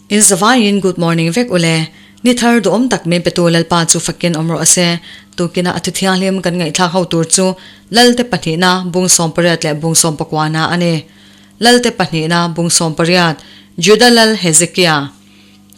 In zavaiin good morning vek ule. Ni thar duhawm tak min petu Lalpa chu fakin awm rawh se. Tukina a thuthianghlim kan ngaihthlak ho tur chu Lalte pahnihna bung 18 leh bung 19 na a ni. Lalte pahnihna bung 18 Juda Lal Hezekia.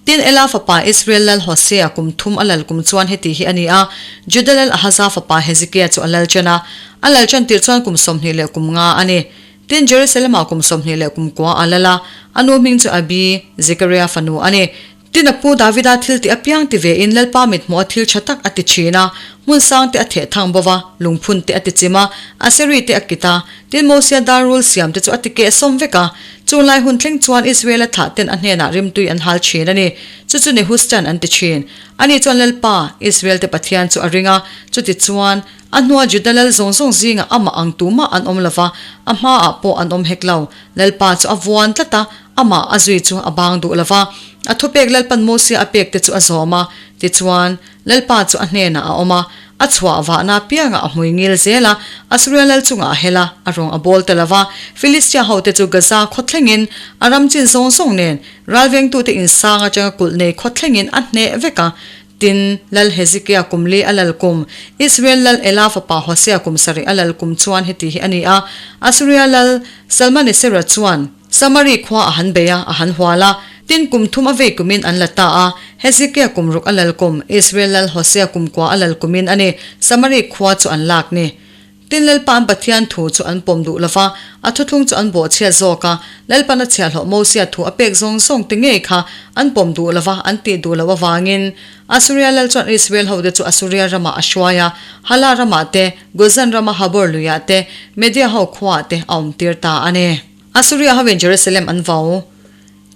Tin Ela fapa Israel Lal Hosea kum thum a lal kum chuan heti hi a ni a, Juda Lal Ahaza fapa Hezekia chu a lal ṭan a, a lal ṭan tirh chuan kum 20 leh kum nga a ni. Tin Jerusalem-ah kum 29 a lal a, a nu hming chu Abi, Zekaria fanu a ni. Tin a pu Davida thil tih apiang ti vein Lalpa mithmuh a thil tha tak a ti thin a, hmun sang te a theh thang bo va, lungphun te a ti chim a, Aseri te a kit a, tin Mosia dar rul siam te chu a ti keh sawm vek a. Chung lai hun thleng chuan Israela thlah ten a hnenah rimtui an hal thin a ni. Chu chu Nehustan an ti thin. Ani chuan Lalpa, Israel te Pathian chu a ring a, chuti chuan a hnua Juda lal zawng zawng zingah amah ang tumah an awm lo va, a hmaah pawh an awm hek lo. Lalpa chu a vuan tlat a, Amah a zui chu a bang duh lo va, a thupek Lalpan Mosia a pek te chu a zawm a. Tichuan, Lalpa chu a hnenah a awm a, a chhuah vahna apiangah a hmui ngil zel a, Asuria lal chungah a hel a, a rawng a bawl ta lo va. Filistia hote chu Gaza khaw thlengin, a ram chin zawng zawng nen, ralvengtute insang atanga kulh nei khaw thlengin a hneh vek a. Tin, Lal Hezekia kum li a lal kum, Israel lal Ela fapa Hosea kum sarih a lal kum chuan heti hi a ni a, Asuria lal Salmanesera chuan, Samari khua a han bei a, a han hual a. Tin, kum thum a vei kumin an la ta a. Hezekia kum ruk a lal kum, Israel lal Hosea kum kua a lal kumin a ni, Samari khua chu an lak ni. Tin, Lalpa an Pathian thu chu an pawm duh lo va, a thuthlung chu an bawhchhiat zawk a. Lalpan a chhiahhlawh Mosia thu a pek zawng zawng te ngei kha an pawm duh lo va, an tih duh loh avangin Asuria lal chuan Israel hote chu Asuria ramah a hruai a, Hala ramah te, Gozan rama Habor luiah te, Media ho khuaah te a awmtir ta a ni. Asuria hoin Jerusalem an vau.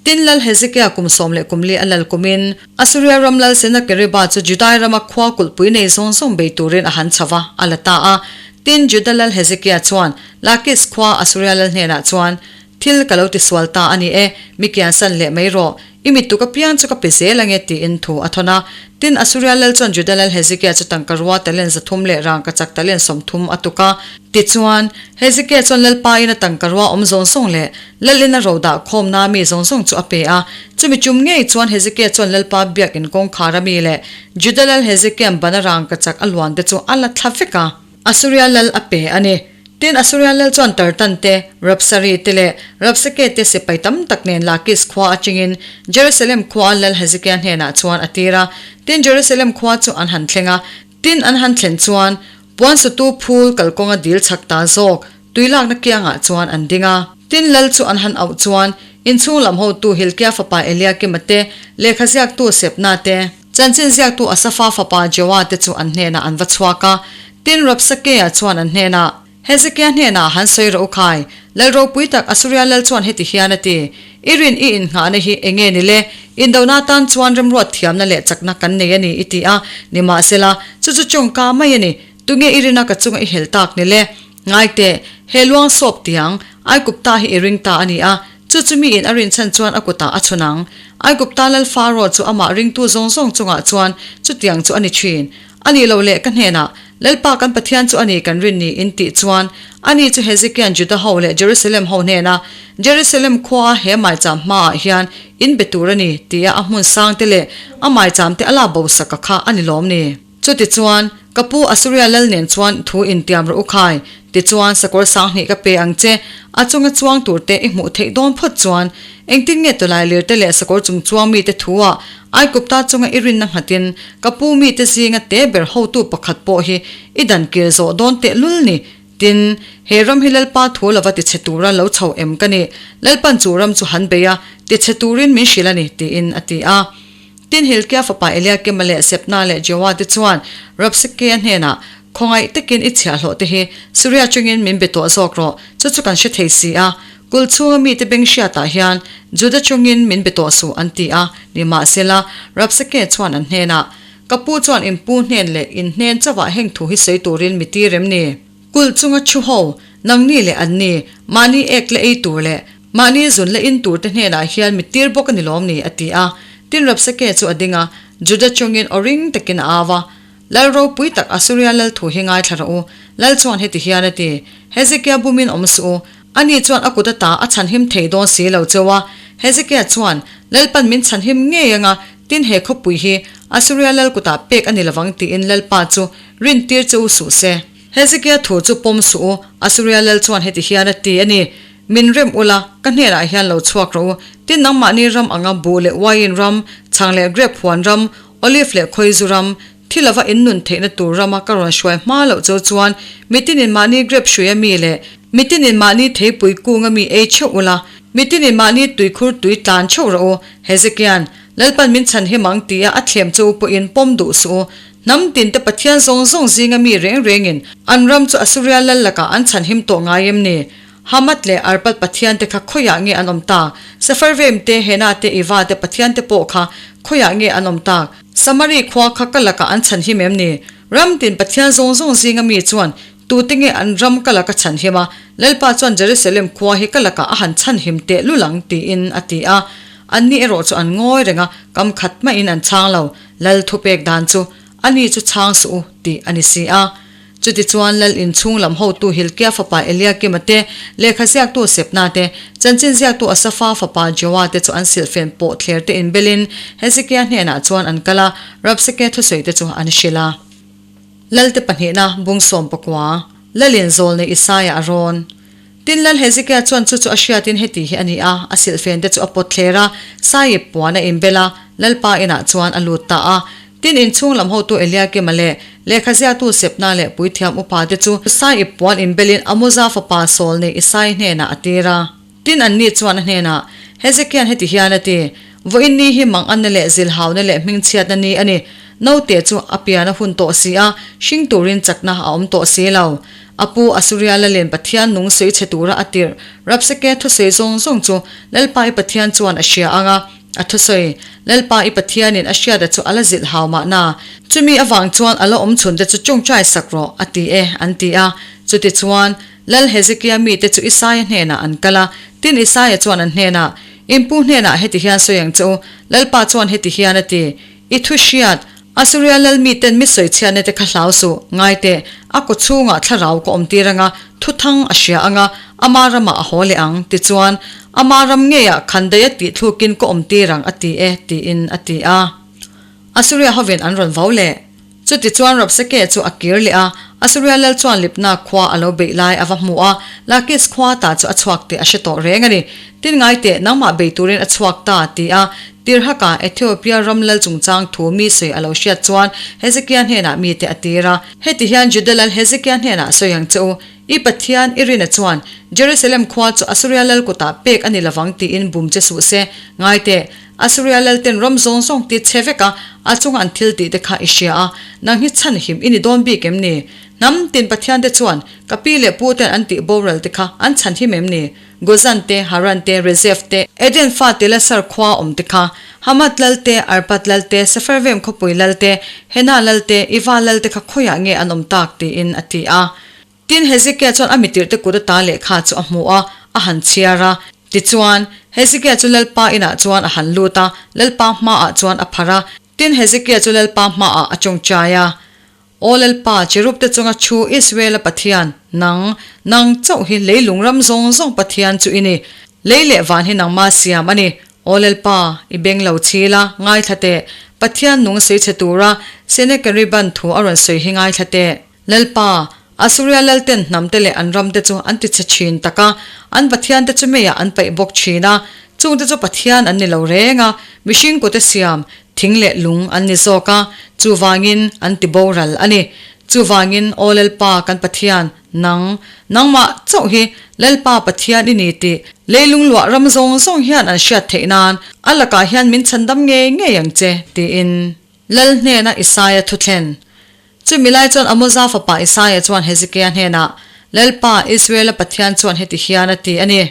Tin Lal Hezekia kum sawm leh kum li a lal kumin, Asuria ram lal Senakeriba chu Judai rama khua kulhpui nei zawng zawng bei turin a han chho va, a la ta a. Tin, Juda Lal Hezekia chuan Lakis khua Asuria lal hnenah chuan, Thil ka lo tisual ta a ni e, mi kiansan leh mai rawh. I mittuk apiang chu ka pe zel ange tiin thu a thawn a. Tin, Asuria lal chuan Juda lal Hezekia chu tangka rua talent 300 leh rangka chak talent 30 a tuk a. Tichuan, Hezekia chuan Lalpain a tangka rua awm zawng zawng leh Lalin a ro dah khawmna mi zawng zawng chu a pe a. Chumi tum ngei chuan Hezekia chuan Lalpa biakin kawngkhar a mi leh Juda lal Hezekia'n bana rangka chak a luan te chu a la thla vek a. Asuria lal a pe a ni. Tin, Asuria lal chuan Tartan te, Rabsari te leh Rabsake te sipai tam tak nen Lakis khua atangin Jerusalem khua lal Hezekia hnenah chuan a tir a. Tin, Jerusalem khua chu an han thleng a. Tin, an han thlen chuan puansutu phul kalkawnga dil chhak ta zawk tuilakna kiangah chuan an ding a. Tin, lal chu an han auh chuan inchhung lam hotu Hilkia fapa Eliakima te, lehkha ziaktu Sebna te, Chanchin ziaktu Asafa fapa Joa te chu an hnenah an va chhuak a. Tin, Rabsakea chuan an hnenah, Hezekia hnenah han sawi rawh u khai, Lal ropui tak Asuria lal chuan heti hian a ti, I rin i innghahna hi eng nge ni le? Indona tan chuan remruat thiamna leh chakna kan nei a ni i ti a, nimahsela, chu chu tawngka mai a ni. Tunge i rina ka chunga i helh tak ni le? Ngai teh, he luang sawp tiang, Aigupta hi i ring ta a ni a, Chu chu miin a rinchhan chuan a kutah a chhun ang. Aigupta lal Faro chu amah ringtu zawng zawng chungah chuan chutiang chu a ni thin. A nih loh leh ka hnenah, Lalpa kan Pathian chu a ni kan rin ni in tih chuan, ani chu Hezekia'n Juda ho leh Jerusalem ho hnena, Jerusalem khuaa he maicham hmaah hian in be tur a ni, tia a hmun sangte leh a maichamte a la bosaka kha a ni lawm ni? Chutichuan, ka pu Asuria lal nen chuan thu intiam rawh u khai, tichuan sakawr 2000 ka pe ang che, a chunga chuang tur te i hmuh theih dawn phawt chuan, engtin nge tawlai lir te leh sakawr chung chuang mite thu-ah Aigupta chunga i rinna nghatin ka pu mite zinga te ber hotu pakhat pawh hi i dan kir zawh dawn teh lul ni? Tin, he ram hi Lalpa thu lova tichhe tura lo chho em ka ni? Lalpan chu ram chu han bei a, tichhe turin min hrilh a ni, tiin a ti a. Tin, Hilkia fapa Eliakima leh Sebna leh Joa te chuan Rabsakea hnenah, Khawngaih takin i chhiahhlawh te hi Suria chungin min be tawh zawk rawh, chu chu kan hre thei si a. Kul chhunga mite beng hriatah hian Juda chungin min be tawh suh, an ti a. Nimahsela, Rabsakea chuan an hnenah, Ka pu chuan in pu hnen leh in hnen chauhah heng thu hi sawi turin mi ti rem ni? Kulh chunga thu ho, nangni leh anni, mahni ek la ei tur leh mahni zun la in tur te hnenah hian mi tir bawk a ni lawm ni? a ti a. Tin Rabsake chu a ding a, Juda chungin aw ring takin a au a, Lal ropui tak Asuria lal thu hi ngaithla rawh u. Lal chuan heti hian a ti, Hezekia bumin awm suh u. Ani chuan a kut ata a chhanhim thei dawn si lo cheu a. Hezekia chuan, Lalpan min chhanhim ngei anga, tin he khawpui hi Asuria lal kutah pek a ni lovang tiin Lalpa chu rintir che u suh se. Hezekia thu chu pawm suh u, Asuria lal chuan heti hian a ti a ni, Min rem ula, ka hnenah hian lo chhuak rawh u, tin nangmahni ram anga buh leh uaiin ram, chhang leh grep huan ram, olive leh khawizu ram, thi lova in nun theihna tur rama ka rawn hruai hma loh cho chuan mitinin mahni grep hruia mi leh mitinin mahni theipui kunga mi ei theuh ula, mitinin mahni tuikhur tui tlan theuh rawh u, Hezekia'n, Lalpan min chhan him ang tia a thlem chu pawhin pawm duh suh u. Hnam tinte Pathian zawng zawng zinga mi reng rengin an ram chu Asuria lal lakah an chhan him tawh ngai em ni? Hamath leh Arpad pathian te kha khawiah nge an awm tak? Sepharvaim te, Hena te, Iva te pathian te pawh kha khawiah nge an awm tak? Samari khua kha ka lakah an chhan him em ni? Ram tin Pathian zawng zawng zinga mi chuan tute nge an ram ka laka chhan him a, Lalpa chuan Jerusalem khua hi ka lakah a han chhan him teh lul ang tiin a ti a. Anni erawh chu an ngawi reng a, kam khat mahin an chhang lo. Lal thupek dan chu, Ani chu chhang suh u, tih a ni si a. Chutichuan Lal inchhung lam hotu Hilkia fapa Eliakima te, lehkha ziaktu Sebna te, chanchin ziaktu Asafa fapa Joa te chu an silhfen pawh thler te inbelin Hezekia hnenah chuan an kal a, Rabsake thusawi te chu an hrilh a. Lalte pahnihna bung 19, Lalin zawlnei Isaia a rawn. Tin, Lal Hezekia chuan chu chu a hriatin heti hi a ni a, a silhfen te chu a pawt thler a, saiip puan a inbel a, Lalpa inah chuan a lut ta a. Tin, inchhung lam hotu Eliakima leh lehkha ziaktu Sebna leh puithiam upa te chu saiip puan inbelin Amoza fapa Saul nei Isai hnenah a tir a. Tin, anni chuan a hnenah, Hezekia'n heti hian a ti, Vawiin ni hi manganna leh zilhauna leh hmingchhiatna ni a ni. Naute chu a pian a hun tawh si a, hring turin chakna a awm tawh si lo. A pu Asuria lalin Pathian nung sawi chhe tura a tirh Rabsake thusawi zawng zawng chu Lalpa i Pathian chuan a hria ang a, a thusawi Lalpa i Pathianin a hriata chu a la zilh hau mahna. Chumi avang chuan a la awm chhunte chu tawngtai sak rawh, a ti e, an ti a. Chutichuan, Lal Hezekia mite chu Isaia hnenah an kal a, tin Isaia chuan an hnenah, In pu hnenah heti hian sawi ang che u, Lalpa chuan heti hian a ti, I thu hriat, Asuria lal miten mi sawi chhiatna te kha hlau suh, ngai teh, a kaw chhungah thlarau ka awm tir anga, thuthang a hria anga, ama ramah a haw leh ang, tichuan, ama ram ngeiah khandaih a tih thlukin ka awm tir ang a ti e, tiin a ti a. Asuria hovin an rawn vau leh. Chutichuan Rabsakeh chu a kir leh a, Asuria lal chuan Libna khua a lo beih lai a va hmu a, Lakis khua ta chu a chhuak tih a hre tawh reng a ni. Tin ngai teh, nangmah bei turin a chhuak ta, ti a, Tirhaka Ethiopia ram lal chungchang thu mi sawi a lo hriat chuan Hezekia hnenah mite a tir a. Heti hian Juda lal Hezekia hnenah sawi ang che u, I Pathian, i rina chuan Jerusalem khua chu Asuria lal kutah pek a ni lovang tiin bum che suh se. Ngai teh, Asuria lalten ram zawng zawng ti che vek a, a chunga an thil tih te kha i hria a, nang hi chhan him i ni dawn bik em ni? Hnam tin Pathian te chuan ka pi leh pu ten an tih boral te kha an chhan him em ni? Gozan te, Haran te, Rezeph te, Eden fa Telasar khua awm te kha, Hamath lal te, Arpad lal te, Sepharvaim khawpui lal te, Hena lal te, Iva lal te kha khawiah nge an awm tak? tiin a ti a. Tin, Hezekia chuan a mitirhte kut ata lehkha chu a hmu a, a han chhiar a. Tichuan, Hezekia chu Lalpa inah chuan a han lut a, Lalpa hmaah chuan a pharh a. Tin, Hezekia chu Lalpa hmaah a tawngtai a, Aw Lalpa, cherubte chunga thu Israela Pathian, nang, nang chauh hi leilung ram zawng zawng Pathian chu i ni. Lei leh van hi nangma siam a ni. Aw Lalpa, i beng lo chhil a, ngaithla teh. Pathian nung sawi chhe tura Senakeriban thu a rawn sawi hi ngaithla teh. Lalpa, Asuria lalten hnamte leh an ramte chu an ti chhe thin tak a, an pathiante chu meiah an paih bawk thin a, chungte chu pathian an ni lo reng a, mihring kute siam, thing leh lung an ni zawk a, chuvangin an ti boral a ni. Chuvangin, Aw Lalpa kan Pathian, nang, nangmah chauh hi Lalpa Pathian i ni tih leilung luah ram zawng zawng hian an hriat theih nan a lakah hian min chhandam ngei ngei ang che, tiin Lal hnena Isaia thuthlen Chumi lai chuan Amoza fapa Isaia chuan Hezekia hnenah, Lalpa, Israela Pathian chuan heti hian a ti a ni,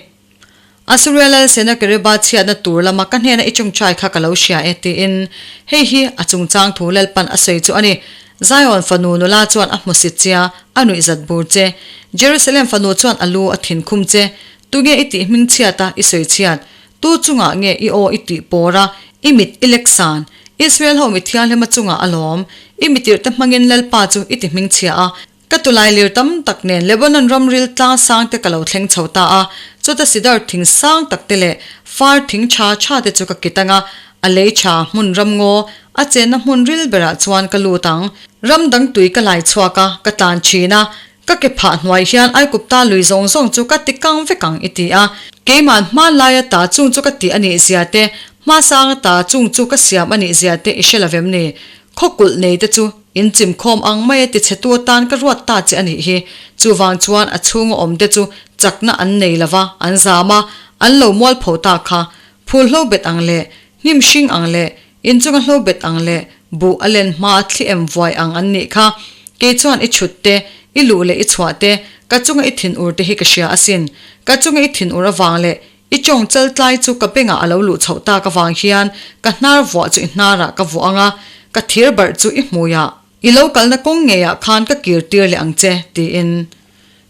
Asuria lal Senakeriba chhiatna tur lama ka hnena i chungchai kha ka lo hria e, tiin. Hei hi a chungchang thu Lalpan a sawi chu a ni. Zion fanu nula chuan a hmusit che a, a nuihzat bur che. Jerusalem fanu chuan a lu a thin khum che. Tunge i tih hmingchhiat a, i sawi chhiat? Tu chungah nge i aw i tih pawr a, i mit i lek san? Israel ho mi thianghlima chungah a lawm. I mitirhte hmangin Lalpa chu i ti hmingchhia a. Ka tulai lir tam tak nen Lebanon ram ril tlang sang te ka lo thleng chho ta a, chuta sidar thing sang tak te leh far thing tha tha te chu ka kit anga, a lei tha hmun ram ngaw a chenna hmun ril berah chuan ka lut ang. Ram dang tui ka lai chhuak a, ka tlan thin a, ka ke phah hnuai hian Aikupta lui zawng zawng chu ka ti kang vek ang i ti a. Keimah hmanlai ata chung chu ka tih a nih zia te, hmasang ata chung chu ka siam a nih zia te i hre lo vem ni? Khaw kulh nei te chu in chim khawm ang mai a ti chhe tu atan ka ruat ta che a nih hi. Chuvang chuan a chhunga awm te chu chakna an nei lo va, an zam a, an lo mual pho ta kha. Phul hlo bet ang leh, hnim hring ang leh, inchunga hlo bet ang leh, buh a len hma thli em vuai ang an nih kha. Kei chuan i chhut te, i luh leh i chhuah te, ka chunga i thinur te hi ka hria asin. Ka chunga i thinur avang leh I chawng chal tlai chu ka bengah a lo luh chhoh tak avang hian ka hnar vuah chu i hnarah ka vuah ang a, ka thir barh chu i hmuiah. I lo kalna kawng ngeiah khan ka kir tir leh ang che, tiin.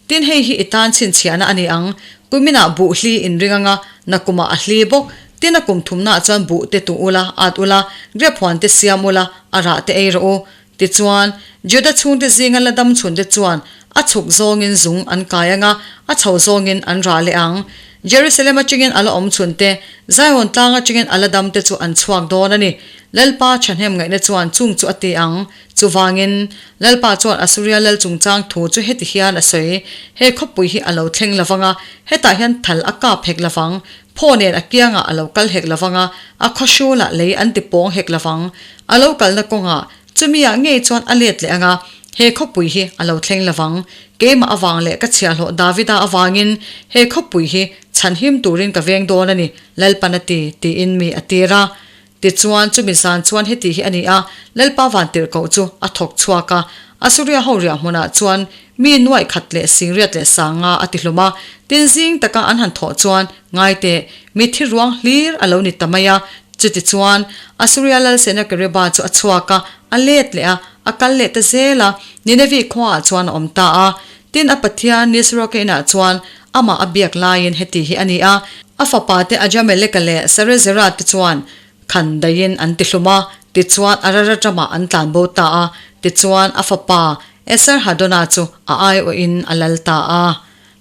Tin hei hi i tan chhinchhiahna a ni ang, kuminah buh hli in ring ang a, nakumah a hli bawk. Tin a kum thumnaah chuan buh te tuh ula, at ula, grep huan te siam ula, a rah te ei rawh u. Tichuan, Juda chhungte zinga la dam chhunte chuan a chhuk zawngin zung an kai ang a, a chho zawngin an rah leh ang. Jerusalem atangin a la awm chhunte, Zion tlang atangin a la damte chu an chhuak dawn a ni. Lalpa thahnem ngaihna chuan chung chu a ti ang. Chuvangin, Lalpa chuan Asuria lal chungchang thu chu heti hian a sawi, He khawpui hi a lo thleng lo vang a, hetah hian thal a kap hek lo vang, phaw nen a kiangah a lo kal hek lo vang a, a khawhrulah lei an ti pawng hek lo vang. A lo kalna kawngah Chumi-ah ngei chuan a let leh ang a, he khawpui hi a lo thleng lo vang. Keimah avang leh ka chhiahhlawh Davida avangin he khawpui hi chhanhim turin ka veng dawn a ni, Lalpan a ti, tiin mi a tir a. Tichuan, chumi zan chuan heti hi a ni a, Lalpa vantirhkoh chu a thawk chhuak a, Asuria ho riah hmunah chuan mi nuaih khat leh singriat leh sanga a ti hlum a. Tin zing taka an han thawh chuan, Ngaiteh, mitthi ruang hlir a lo ni ta mai a. Chutichuan, Asuria lal Senakeriba chu a chhuak a, a let leh a, a kal leh ta zel a, Ninevi khuaah chuan a awm ta a. Tin, a pathian Nisroka inah chuan amah a biak laiin heti hi a ni a, a fapate Ajameleka leh Sarezera te chuan khan daihin an ti hlum a, tichuan Ararat ramah an tlanbo ta a, tichuan a fapa Esarhadona chu a aiawhin a lal ta a.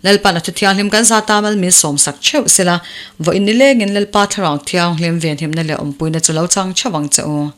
Lalpa'n a thu thianghlim kan za ta mal min sawmsak theuh sela, vawiin nilengin Lalpa Thlarau Thianghlim venhimna leh awmpuina chu lo chang theuh ang che u.